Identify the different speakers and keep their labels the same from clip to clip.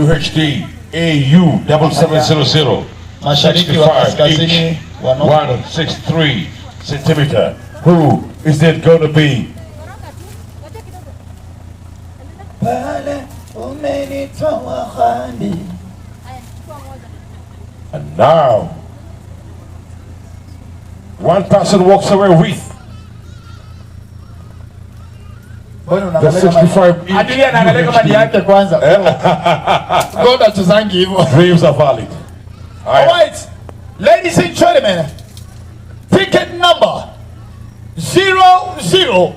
Speaker 1: UHD AU 7700
Speaker 2: Mashariki wa
Speaker 1: 65
Speaker 2: kaskazini
Speaker 1: inch
Speaker 2: wa North Pole.
Speaker 1: 163 centimeter. Who is it going to be?
Speaker 2: Pale umenitoa hadi.
Speaker 1: And now, one person walks away with
Speaker 2: Mbona
Speaker 1: the
Speaker 2: unaangalia kama
Speaker 1: 65 inch
Speaker 2: Adili anaangalia kama ni
Speaker 1: UHD.
Speaker 2: yake kwanza. God achezangi hivyo.
Speaker 1: Dreams are valid.
Speaker 2: All right. Ladies and gentlemen, ticket number 0087.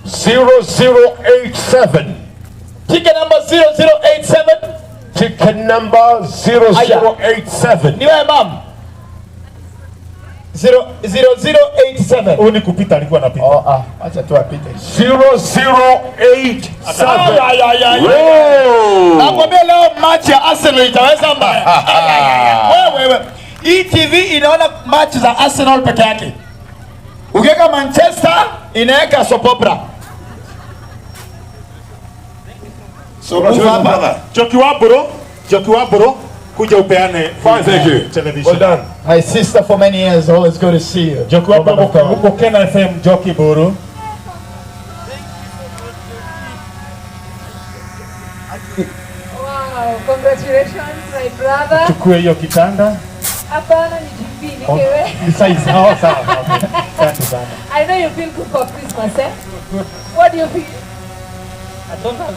Speaker 1: 0087.
Speaker 2: Ticket number 0087.
Speaker 1: Ticket number 0087.
Speaker 2: Ni wewe mam. 0087.
Speaker 3: Huyu ni kupita alikuwa anapita.
Speaker 2: Oh, ah, acha tu apite.
Speaker 1: 0087.
Speaker 2: Ay, ay, ay, ay.
Speaker 1: Whoa.
Speaker 2: Nakwambia leo match ya Arsenal itaweza mbaya. Wewe wewe. Hii TV inaona match za Arsenal peke yake. Ukiweka Manchester inaweka soap opera. So move hapa.
Speaker 3: Joki Waburo, Joki Waburo, kuja upeane
Speaker 1: Fine, thank you.
Speaker 3: television.
Speaker 1: Well done.
Speaker 2: My sister for many years, always good to see you.
Speaker 3: Joki Waburo,
Speaker 2: Woman of God.
Speaker 3: Bukena FM, Joki Buru.
Speaker 4: Wow, congratulations my brother.
Speaker 3: Chukue hiyo kitanda.
Speaker 4: Hapana ni GP nikewe.
Speaker 3: Ni size. Oh, sawa. Okay. Asante sana.
Speaker 4: I know you feel good for Christmas, eh? What do you feel?
Speaker 5: I don't know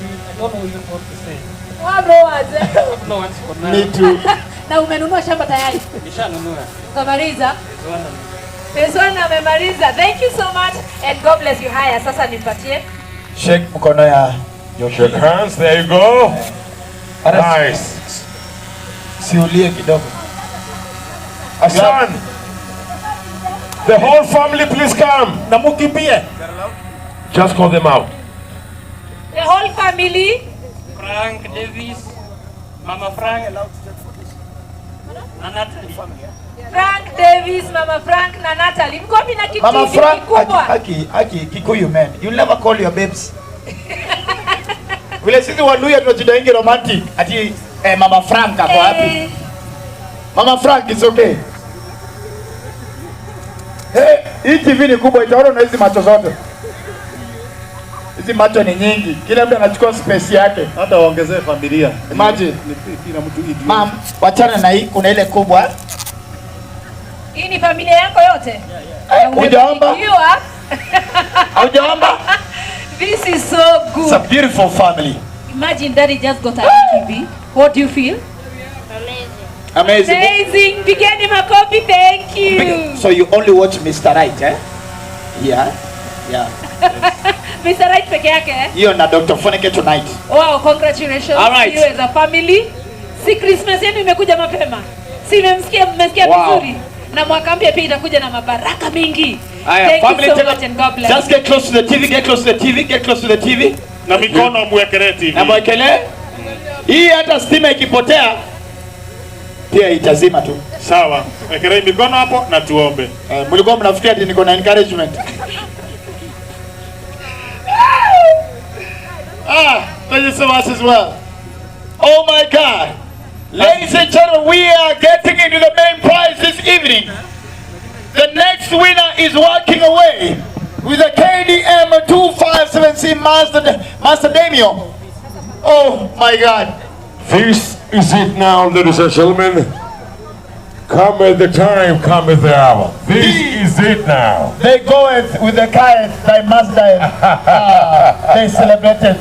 Speaker 5: even what to say.
Speaker 4: Wabro words, eh?
Speaker 5: No words for now.
Speaker 2: Me too.
Speaker 4: Na umenunua shamba tayari.
Speaker 5: Nishanunua.
Speaker 4: Ukamaliza?
Speaker 5: Phase one.
Speaker 4: Phase one amemaliza. Thank you so much and God bless you. Haya, sasa nipatie.
Speaker 2: Shake mkono ya Joki.
Speaker 1: Shake hands. There you go.
Speaker 2: Hata
Speaker 1: Nice.
Speaker 2: Siulie kidogo.
Speaker 1: Hassan. The whole family, please come.
Speaker 3: Na mukimbie.
Speaker 1: Just call them out.
Speaker 4: The whole family.
Speaker 5: Frank Davis, Mama Frank, na Natalie.
Speaker 4: Frank Davis, Mama Frank na Natalie. Mko wapi na kiti
Speaker 2: Mama Frank,
Speaker 4: kikubwa?
Speaker 2: aki, aki, aki, Kikuyu man. You never call your babes. Vile sisi Waluya tunajidaingi romantic. Ati Mama Frank ako wapi?
Speaker 4: Eh,
Speaker 2: Mama Frank is okay. Hey, hii TV ni kubwa itaona na hizi macho zote. Hizi macho ni nyingi. Kila mtu anachukua space yake.
Speaker 3: Hata waongezee familia.
Speaker 2: Imagine.
Speaker 3: Ni kila mtu idiot.
Speaker 2: Mam, wachana na hii, kuna ile kubwa.
Speaker 4: Hii ni familia yako yote?
Speaker 2: Eh, hujaomba?
Speaker 4: Umebarikiwa.
Speaker 2: Haujaomba?
Speaker 4: This is so
Speaker 2: It's a
Speaker 4: good.
Speaker 2: beautiful family.
Speaker 4: Imagine daddy just got a TV. What do you feel?
Speaker 2: Amazing.
Speaker 4: Amazing. Pigeni makofi. Thank you.
Speaker 2: So you only watch Mr. Right, eh? Yeah. Yeah.
Speaker 4: Mr. Right peke yake eh?
Speaker 2: Hiyo na Dr. Funeke tonight.
Speaker 4: Wow, congratulations
Speaker 2: All right.
Speaker 4: to you as a family. Si Christmas yenu imekuja mapema. Si mmesikia
Speaker 2: Wow.
Speaker 4: vizuri. Na mwaka mpya pia itakuja na mabaraka mingi.
Speaker 2: Aya,
Speaker 4: Thank you
Speaker 2: family,
Speaker 4: so
Speaker 2: take
Speaker 4: much and God bless.
Speaker 2: Just get close to the TV, get close to the TV, get close to the TV.
Speaker 3: Na mikono muwekelee TV.
Speaker 2: Na mwekelee. Hii hata stima ikipotea pia itazima tu.
Speaker 3: Sawa. Wekelee mikono hapo na tuombe.
Speaker 2: Mlikuwa mnafikiria ati niko na encouragement. Thank you so much as well. Oh my God. Ladies and gentlemen, we are getting into the main prize this evening. The next winner is walking away with a KDM 257C Master Demio. Oh my God.
Speaker 1: This is it now, ladies and gentlemen. Come at the time, come at the hour. This is it now.
Speaker 2: They goeth with the kite, they must die. They celebrated.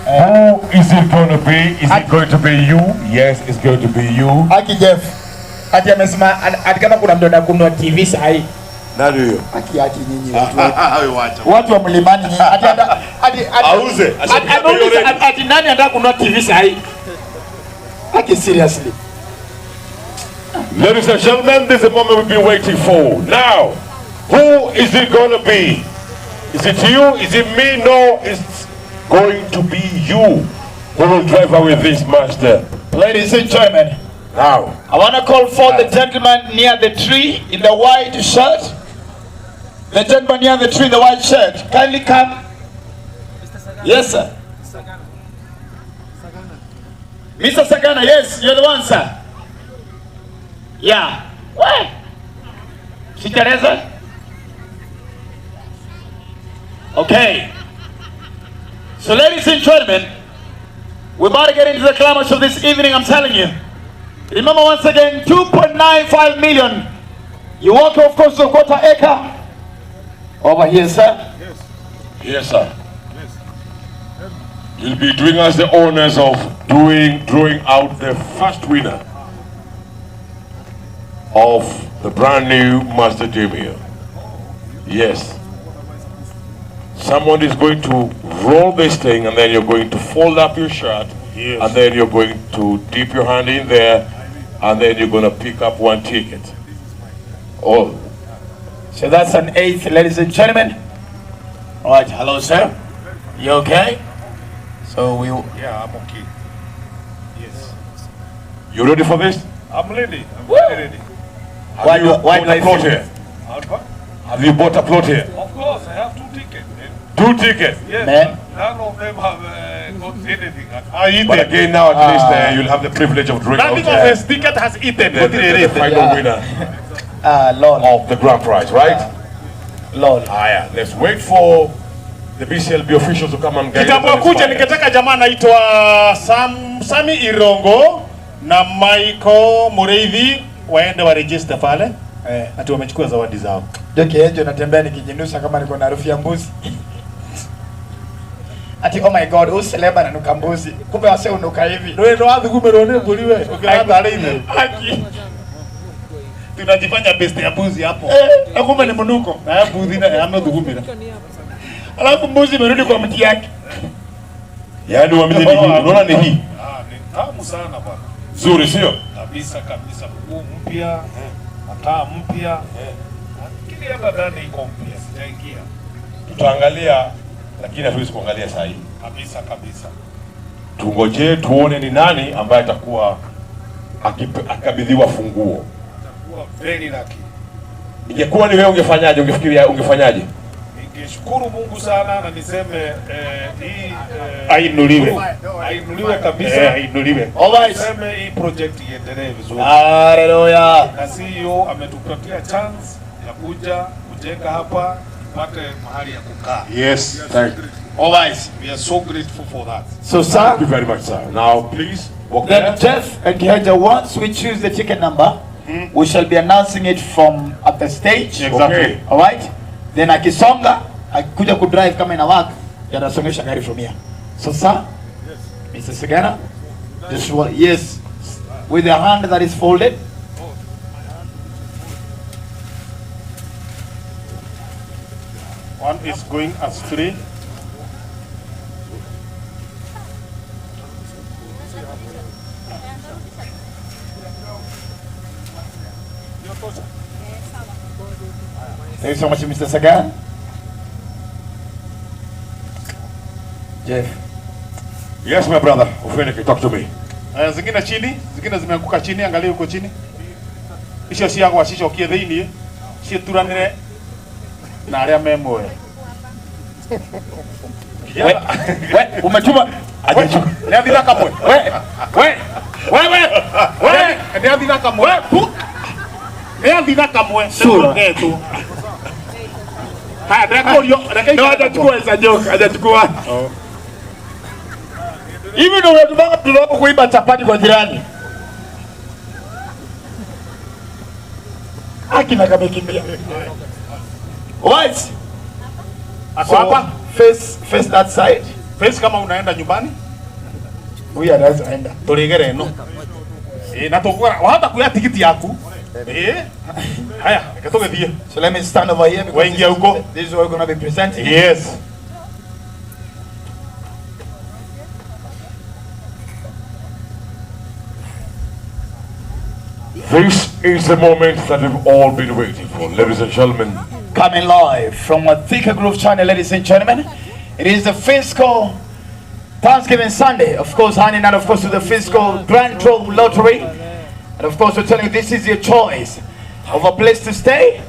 Speaker 1: Who is it going to be? Is it going to be you? Yes, it's going to be you.
Speaker 2: Aki Jeff. Ati amesema ati kama kuna mtu anakununua TV sahi.
Speaker 1: Nani huyo?
Speaker 2: Aki aki nyinyi watu. Watu wa mlimani nyinyi. Ati ati ati
Speaker 1: Auze.
Speaker 2: Ati ameuliza ati nani anataka kununua TV sahi? Aki seriously.
Speaker 1: Ladies and gentlemen, this is the moment we've been waiting for. Now, who is it going to be? Is it you? Is it me? No, it's going to be you who will drive away this master.
Speaker 2: Ladies and gentlemen,
Speaker 1: Now,
Speaker 2: I want to call for the gentleman near the tree in the white shirt. The gentleman near the tree in the white shirt. Kindly come. Yes, sir. Mr. Sagana, yes, you're the one, sir. Yeah. What? Sichareza? Okay. So ladies and gentlemen, we're about to get into the climax of this evening, I'm telling you. Remember once again, 2.95 million. You walk, of course, to a quarter acre. Over here, sir.
Speaker 1: Yes, sir. You'll be doing us the honors of drawing out the first winner of the brand new Mazda Demio. Yes. Someone is going to roll this thing, and then you're going to fold up your shirt,
Speaker 3: Yes.
Speaker 1: and then you're going to dip your hand in there, and then you're going to pick up one ticket. Oh,
Speaker 2: So that's an eighth, ladies and gentlemen. All right, hello, sir. You okay? So we.
Speaker 6: Yeah, I'm okay. Yes.
Speaker 1: You ready for this?
Speaker 6: I'm ready. I'm very ready.
Speaker 1: Have
Speaker 2: Why
Speaker 1: you
Speaker 2: do
Speaker 1: bought
Speaker 2: I
Speaker 1: a plot
Speaker 2: feel-
Speaker 1: here?
Speaker 6: Alpha?
Speaker 1: Have you bought a plot here?
Speaker 6: Of course, I have two tickets.
Speaker 1: Two tickets.
Speaker 6: Yes.
Speaker 2: Man.
Speaker 6: None of them have got anything.
Speaker 1: But again, now at least you'll have the privilege of drawing out
Speaker 3: Nothing of his ticket has eaten.
Speaker 1: the final winner
Speaker 2: Lol.
Speaker 1: of the grand prize, right?
Speaker 2: Lol.
Speaker 1: Haya, let's wait for the BCLB officials to come and guide us
Speaker 3: Kitambo
Speaker 1: and
Speaker 3: kuja
Speaker 1: inspire.
Speaker 3: ningetaka jamaa anaitwa Sami Irongo na Michael Mureithi waende wa register pale. Ati wamechukua zawadi zao.
Speaker 2: Joki Ejo natembea nikijinusa kama niko na harufu ya mbuzi. Ati oh my god, huyu celeb ananuka mbuzi. Kumbe wase unuka hivi.
Speaker 3: Ndio ndio wathugumirwo nĩ mbũri we ũkĩratha ithe.
Speaker 2: Haki.
Speaker 3: Tunajifanya best ya mbuzi hapo.
Speaker 2: Na kumbe ni mnuko.
Speaker 3: Na mbuzi na amethugumira.
Speaker 2: Alafu mbuzi imerudi kwa mti yake.
Speaker 1: Yaani uamini ni hii, unaona ni hii.
Speaker 6: Ni tamu sana bwana.
Speaker 1: Nzuri sio?
Speaker 6: Kabisa kabisa, mguu mpya, mataa mpya. Lakini hata ndani iko mpya, sijaingia.
Speaker 1: Tutaangalia lakini hatuwezi kuangalia saa hii.
Speaker 6: Kabisa kabisa.
Speaker 1: Tungojee tuone ni nani ambaye atakuwa akabidhiwa funguo.
Speaker 6: Atakuwa very lucky.
Speaker 1: Ingekuwa ni wewe ungefanyaje? Ungefikiria ungefanyaje?
Speaker 6: Ningeshukuru Mungu sana na niseme hii
Speaker 3: Ainuliwe.
Speaker 6: Ainuliwe kabisa.
Speaker 3: Ainuliwe.
Speaker 2: All right.
Speaker 6: Niseme hii project iendelee vizuri.
Speaker 2: Hallelujah.
Speaker 6: Na CEO ametupatia chance ya kuja kujenga hapa tupate mahali ya kukaa.
Speaker 3: Yes.
Speaker 1: Thank you.
Speaker 2: All right.
Speaker 6: We are so grateful for that.
Speaker 2: So sir,
Speaker 1: Thank you very much, sir. Now please walk
Speaker 2: then
Speaker 1: there.
Speaker 2: Jeff and Kihenja, once we choose the ticket number, we shall be announcing it from at the stage.
Speaker 3: Exactly.
Speaker 1: Okay.
Speaker 2: All right? Then akisonga, akikuja kudrive kama ina work, yanasongesha gari from here. So sir, Mr. Sagana, just yes, with the hand that is folded.
Speaker 3: One is going astray.
Speaker 2: Thank you so much, Mr. Sagan. Jeff.
Speaker 1: Yes, my brother. Ufenike, talk to me.
Speaker 3: Zingine chini, zingine zimeanguka chini, angalia huko chini. Icio ciagwa cicokie thiini, cituranire na aria me muoyo.
Speaker 2: We, umetuma
Speaker 3: Nĩ athira kamwe.
Speaker 2: we wewe we
Speaker 3: Nĩ athira kamwe. Nĩ athira kamwe.
Speaker 2: Sura.
Speaker 3: Ndetu. Haya, ndekũrio, reke
Speaker 2: No, hajachukua is a joke, hajachukua. Hivi ndio unatumanga mtoto wako kuiba chapati kwa jirani. Akina kamekimbia. Right.
Speaker 3: Ako hapa.
Speaker 2: Face that side.
Speaker 3: Face kama unaenda nyumbani.
Speaker 2: Huyu anaweza enda.
Speaker 3: Tuligere ĩno. Na tũkũgũra, wahota kuoya tigiti yaku. Haya, reke tũgĩthiĩ.
Speaker 2: So let me stand over here because
Speaker 3: Waingia huko.
Speaker 2: this is what we're going to be presenting.
Speaker 3: Yes.
Speaker 1: This is the moment that we've all been waiting for, ladies and gentlemen.
Speaker 2: Coming live from a Thika Groove channel, ladies and gentlemen. It is the fiscal Thanksgiving Sunday, of course, handing out, of course, to the fiscal Grand Draw Lottery. And of course, we're telling you this is your choice of a place to stay.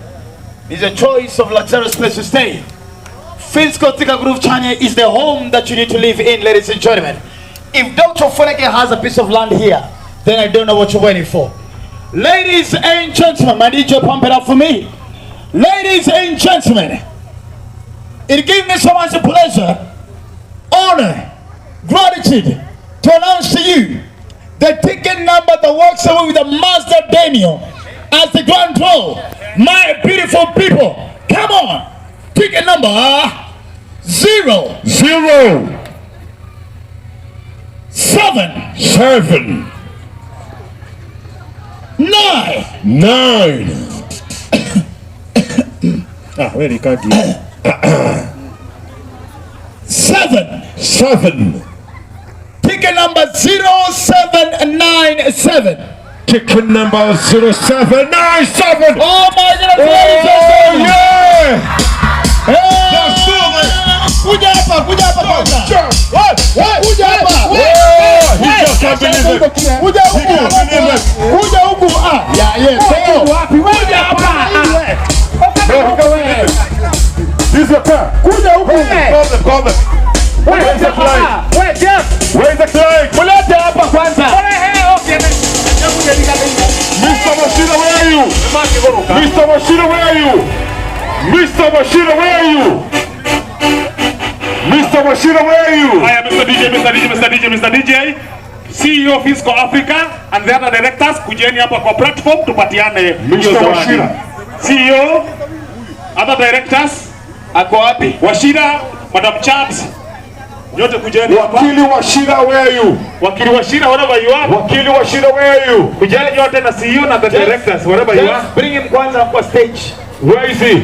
Speaker 2: This is a choice of luxurious place to stay. Fiscal Thika Groove channel is the home that you need to live in, ladies and gentlemen. If Dr. Ofweneke has a piece of land here, then I don't know what you're waiting for. Ladies and gentlemen, my DJ, pump it up for me. Ladies and gentlemen, it gives me so much pleasure, honor, gratitude to announce to you the ticket number that works away with the Mazda Demio as the grand draw. My beautiful people, come on. Ticket number 0
Speaker 1: 0
Speaker 2: 7
Speaker 1: 7
Speaker 2: 9
Speaker 1: 9.
Speaker 3: Ah, wewe ni kadi.
Speaker 2: 7
Speaker 1: 7.
Speaker 2: Ticket number 0797.
Speaker 1: Ticket number 0797.
Speaker 2: Oh my goodness, ladies and
Speaker 1: Oh
Speaker 2: gentlemen.
Speaker 1: yeah!
Speaker 2: Hey!
Speaker 1: Let's do it.
Speaker 2: Kuja hapa, kuja hapa kwanza. Kuja hapa.
Speaker 1: Oh, he just can't believe it.
Speaker 2: Kuja huku.
Speaker 1: He can't believe it.
Speaker 2: Kuja huku. Ah, yeah, yeah. Thank you. Kuja hapa.
Speaker 1: No, he can't believe it. This is your car.
Speaker 2: Kuja huku.
Speaker 1: Call them, call them. Where's the client? Where's the client?
Speaker 2: Mulete hapa kwanza.
Speaker 1: Mr. Wachira, where are you? Mr. Wachira, where are you? Mr. Wachira, where are you? Mr. Wachira, where are you?
Speaker 6: I am Mr. DJ, Mr. DJ, Mr. DJ, Mr. DJ, CEO of Fisco Africa and the other directors, kujeni hapa kwa platform tupatiane hiyo
Speaker 1: Mr.
Speaker 6: zawadi.
Speaker 1: Wachira.
Speaker 6: CEO, other directors,
Speaker 2: Ako wapi?
Speaker 6: Wachira, Madam Chabs, nyote kujeni hapa.
Speaker 1: Wakili Wachira, where are you?
Speaker 6: Wakili Wachira, wherever you are.
Speaker 1: Wakili Wachira, where are you?
Speaker 6: Kujeni nyote na CEO na the directors, wherever you are.
Speaker 2: Just bring him kwanza kwa stage.
Speaker 1: Where is he?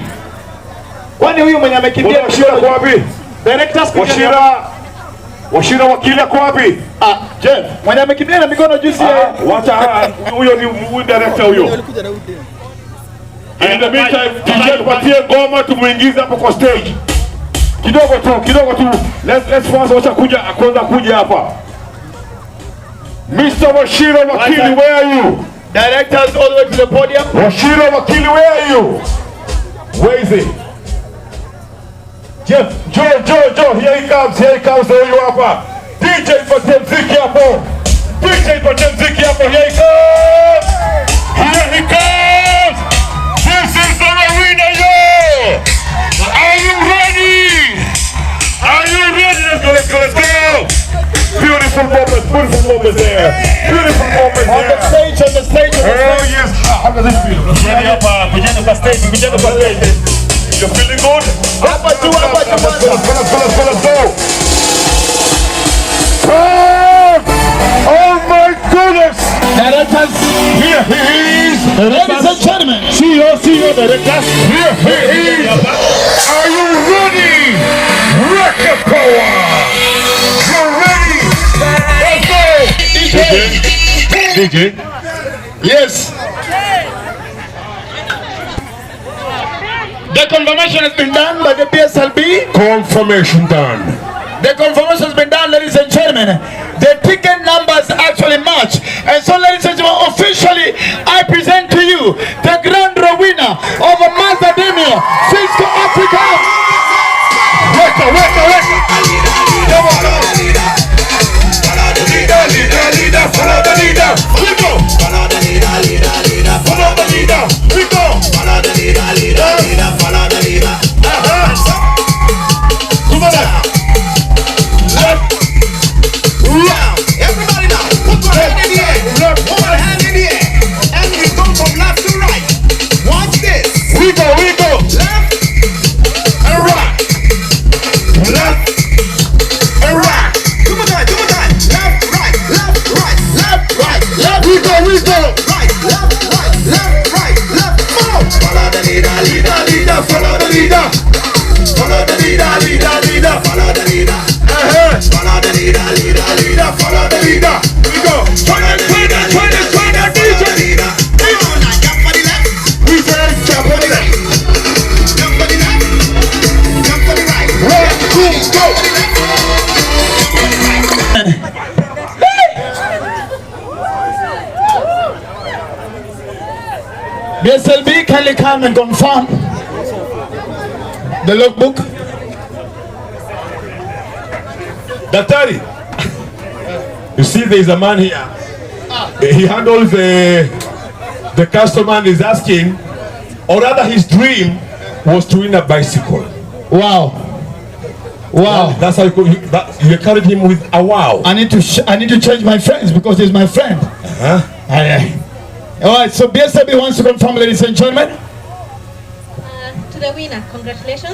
Speaker 2: Kwani huyu mwenye amekimbia
Speaker 1: Wachira kwa wapi?
Speaker 6: Directors, kujeni hapa.
Speaker 1: Wachira, Wachira wakili ako wapi?
Speaker 2: Ah, Jeff, mwenye amekimbia na mikono juu si yeye.
Speaker 1: Ah, wacha huyo ni huyu director huyo. In the meantime, DJ tupatie ngoma tumuingize hapo kwa stage. Kidogo tu, kidogo tu. Let's first wacha kuja kwanza kuja hapa. Mr. Wachira Wakili, where are you?
Speaker 2: Directors all the way to the podium.
Speaker 1: Wachira Wakili, where are you? Where is he?
Speaker 2: Jeff,
Speaker 1: Joe, Joe, Joe, here he comes, here he comes, huyu hapa. DJ patie mziki hapo. DJ patie mziki hapo, here he comes. Here he comes. This is the winner, yo. Are you ready? Are you ready? Let's go, let's go, let's go. Beautiful moment, beautiful moment there. Beautiful moment
Speaker 2: on the
Speaker 1: there.
Speaker 2: stage, on the stage, on the
Speaker 1: Oh
Speaker 2: stage.
Speaker 1: yes. How does it feel?
Speaker 6: Kujeni hapa, kujeni kwa stage, kujeni kwa stage.
Speaker 1: You're feeling good?
Speaker 2: Hapa tu, hapa tu
Speaker 1: Let's go,
Speaker 2: kwanza.
Speaker 1: let's go, let's go, let's go, let's go. Five! Oh my goodness!
Speaker 2: Directors,
Speaker 1: Here he is!
Speaker 2: ladies and gentlemen.
Speaker 6: CEO, CEO directors.
Speaker 1: Here he is! Are you ready? Record power! You're ready! Let's go! DJ. DJ.
Speaker 2: Yes. The confirmation has been done by the BSLB.
Speaker 1: Confirmation done.
Speaker 2: The confirmation has been done, ladies and gentlemen. The ticket numbers actually match. And so, ladies and gentlemen, officially, I present to you the grand draw winner of a Mazda Demio, Fisco Africa.
Speaker 1: Weka, weka, weka! Come on! Leader, leader, leader, follow the leader. We go. Follow the leader, leader, leader. Follow the leader. We go. Follow the leader, leader, leader. Follow the leader. Come on. Left.
Speaker 7: Now, everybody now, put one hand in the air.
Speaker 1: Left.
Speaker 7: One hand in the air. And we go from left to right. Watch this.
Speaker 1: We go, we go.
Speaker 7: Left and right. Left and right. Two more times, two more times. Left, right, left, right, left, right, left,
Speaker 1: We go, we go.
Speaker 7: right, left, right, left, right, left. Follow. Follow the leader, leader, leader. Follow the leader. Follow the leader, leader, leader. Follow the leader. Follow the leader, leader, leader. Follow the leader.
Speaker 1: We go.
Speaker 7: Follow the leader, leader, leader, follow the leader. Come on now, jump for the left,
Speaker 1: We say
Speaker 7: jump for the right, jump for the left, jump for the right.
Speaker 1: 1, 2, go.
Speaker 7: Jump for the right.
Speaker 2: BSLB, kindly come and confirm the logbook.
Speaker 1: Daktari. You see, there is a man here. He handles the customer and is asking, or rather, his dream was to win a bicycle.
Speaker 2: Wow.
Speaker 1: That's how you encourage him with a wow.
Speaker 2: I need to change my friends because he's my friend. All right, so BSB wants to confirm, ladies and gentlemen.
Speaker 8: To the winner, congratulations.